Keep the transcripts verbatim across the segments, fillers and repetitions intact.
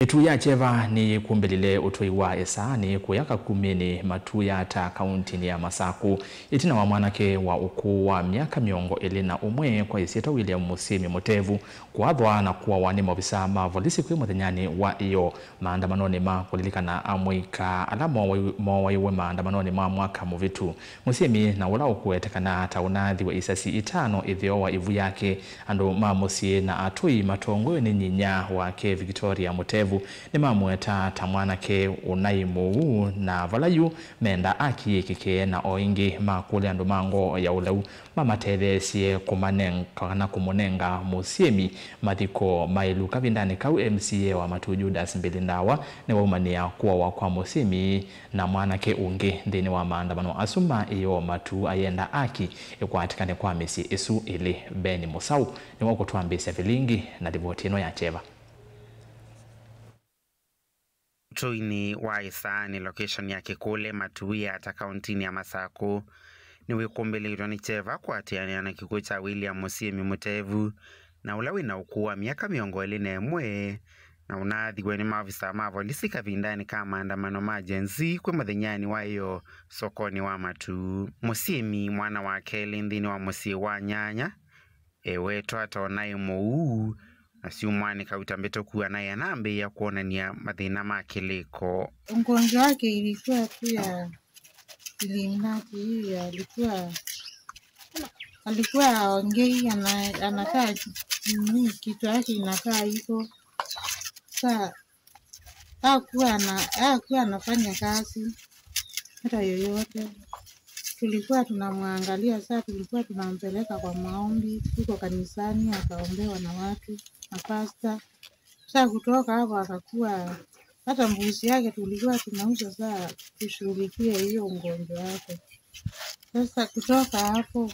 Mĩtu ya kyeva nĩyĩkumbĩlile ũtũi wa ĩsaanĩ kũya Kakumĩnĩ, Matu ya Ata, kauntinĩ ya Masaku, ĩtina wa mwanake wa ũkũũ wa myaka mĩongo ĩlĩ na ũmwe kwa ĩsyĩtwa William Mũsyĩmi Mũtevu kũathwa na kũawa nĩ maovisa ma volisi kwĩ mũthenyanĩ wa ĩyoo maandamanonĩ ma kũlilikana amũika ala mooaiwe maandamanonĩ ma mwaka mũvĩtu. Mũsyĩmi, na ũla ũkũwetekana ta ũnaathĩwe isasi itano ĩtheo wa ĩvu yake, andũ ma mũsyĩ na atũi matongoew'e nĩ nyinya wake Victoria Mũtevu, nĩmamũetaa ta mwanake ũnaĩ mũuu, na vala yu menda aki yĩkĩke, na o ĩngĩ makũlya andũ ma ngoo ya ũlau mamatetheesye kũmanenga kana kũmũnenga Mũsyĩmi mathiko maĩlu. Kavindanĩ kau, M C A wa Matu Judas Mbili Ndawa nĩwaumanĩa kũawa kwa Mũsyĩmi na mwanake ũngĩ nthĩnĩ wa maandamano asu ma ĩyoo. Matu ayenda aki ĩkwatĩkane kwa mĩsyĩ ĩsu ĩlĩ. Ben Mũsaũ nĩwe ũkũtwambĩĩsya vilingi na livoti ĩno ya kyeva. Ũtũinĩ wa ĩsaanĩ, location ya Kĩkũle, Matu ya Ata, kauntinĩ ya Masaku, nĩwĩkumbĩlĩtwe nĩ kyeva kũatĩanĩa na kĩkw'ũ kya William Mũsyĩmi Mũtevu, na ũla wĩ na ũkũũ wa myaka mĩongo ĩlĩ na ĩmwe, na ũnaathĩwe nĩ maovisa ma volisi kavindanĩ ka maandamano ma Gen Z kwĩ mũthenyanĩ wa ĩyoo sokonĩ wa Matu. Mũsyĩmi, mwana wa kelĩ nthĩnĩ wa mũsyĩ wa nyanya, ewetwa ta ũnaĩ mũuu, na syumwanĩ kauta mbĩtũku anaĩ anambĩĩa kwonany'a mathĩna ma kĩlĩko. Ugonjwa wake ilikuwa tu ya Illuminati, hii alikuwa, alikuwa aongei, ana- anakaa ki- nini, kichwa yake inakaa hivyo. Saa hakuwa ana- hakuwa anafanya kazi hata yoyote. Tulikuwa tunamwangalia, saa tulikuwa tunampeleka kwa maombi huko kanisani, akaombewa na watu, na pasta. Saa kutoka hapo akakuwa, hata mbuzi yake tulikuwa tunauza, saa tushughulikie hiyo ugonjwa wake. Sasa kutoka hapo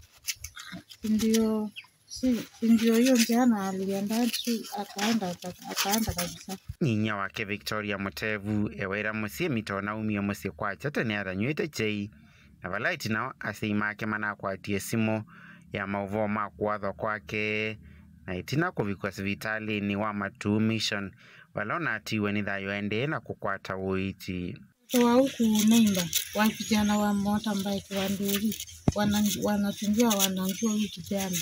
ndio si, si ndio hiyo jana alienda tu, akaenda, akaenda kabisa. Nyinya wake Victoria Mũtevu ewaĩra Mũsyĩmi ta ũnaumie mũsyĩ kwakya tene atanyw'ĩte kyei, na vala ĩtina asyai make manakwatie simũ ya maũvoo ma kũathwa kwake, na ĩtina kũvikwa sivitalĩnĩ wa Matu Mission, vala ũnatiiwe nĩ thayũ aendee na kũkwata ũiiti. Mtoto wa huku neighbor wa kijana wa motorbike wa ndũri, wana- wanasumbua wananjua huyu kijana.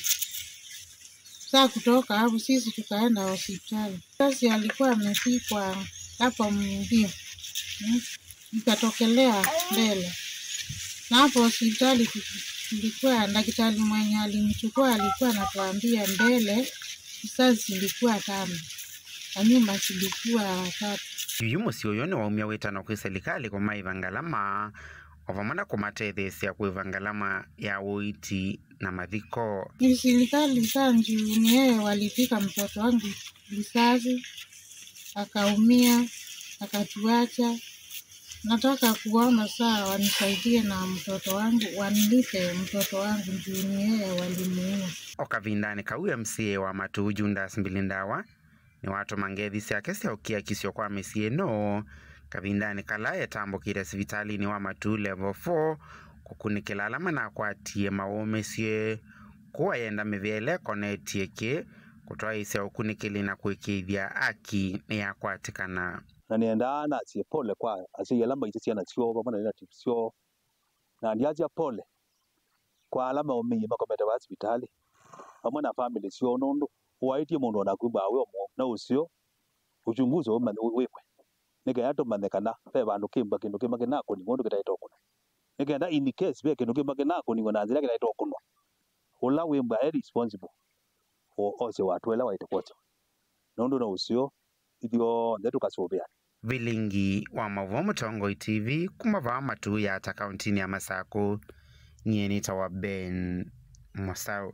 Saa kutoka hapo sisi tukaenda hospitali. Sasa alikuwa amepikwa hapo mbio. Mm. Ikatokelea mbele. Na hapo hospitali tu- tulikuwa, daktari mwenye alimchukua alikuwa anatuambia mbele risasi zilikuwa tano na nyuma zilikuwa tatu. Yu mũsyĩ ũyũ nĩwaumya wĩtano kwĩ silikalĩ kũmaĩva ngalama, o vamwe na kũmatetheesya kũĩva ngalama ya ũiiti na mathiko. Ni serikali saa juu ni yeye walipika mtoto wangu risasi, akaumia, akatuacha. Nataka kuomba saa wanisaidie na mtoto wangu, wanilipe mtoto wangu juu ni yeye walimuua. O kavindanĩ kau, M C A wa Matu Judas Mbilindawa nĩwatũma ngethi syake sya ũkiakisyo kwa mĩsyĩ ĩno kavindanĩ kala etambũkĩte sivitalĩnĩ wa Matu Level four kũkunĩkĩla ala manakwatie maũmĩsye. Kũu ayenda mĩvĩa ĩla ĩkonetye kĩ kũtwaĩĩsya ũkunĩkĩli na kũĩkĩĩthya aki nĩyakwatĩkana. Na nĩendaa nasye pole kwa asyai ala maĩte syana syoo vamwe na relatives syoo, na ndyasya pole kwa ala maũmĩie makomete vaa sivitalĩ vamwe na famĩlĩ syoo, nũndũ ũaĩtye mũndũ o naku mbaa wĩ o mũwau. Na ũseo, uchunguzi ũmanye wĩkwe, nĩ kenda tũmanye kana ve vandũ kĩmba kĩndũ kĩmwe kĩnakũniw'a ũndũ kĩtaĩte ũkũnwa, nĩ kenda in case ve kĩndũ kĩmwe kĩnakũniw'a na nzĩa kĩtaĩte ũkũnwa, ũla wĩ mbaa e responsible o- ose watũa ĩla waĩte kwosewa, nũndũ no ũseo ithyonthe tũkasũvĩana. Vilingi wa maũvoo, Mũtongoi T V, kuma vaa Matu ya Ata, kauntinĩ ya Masaku, nyie nĩtawa Ben Mũsaũ.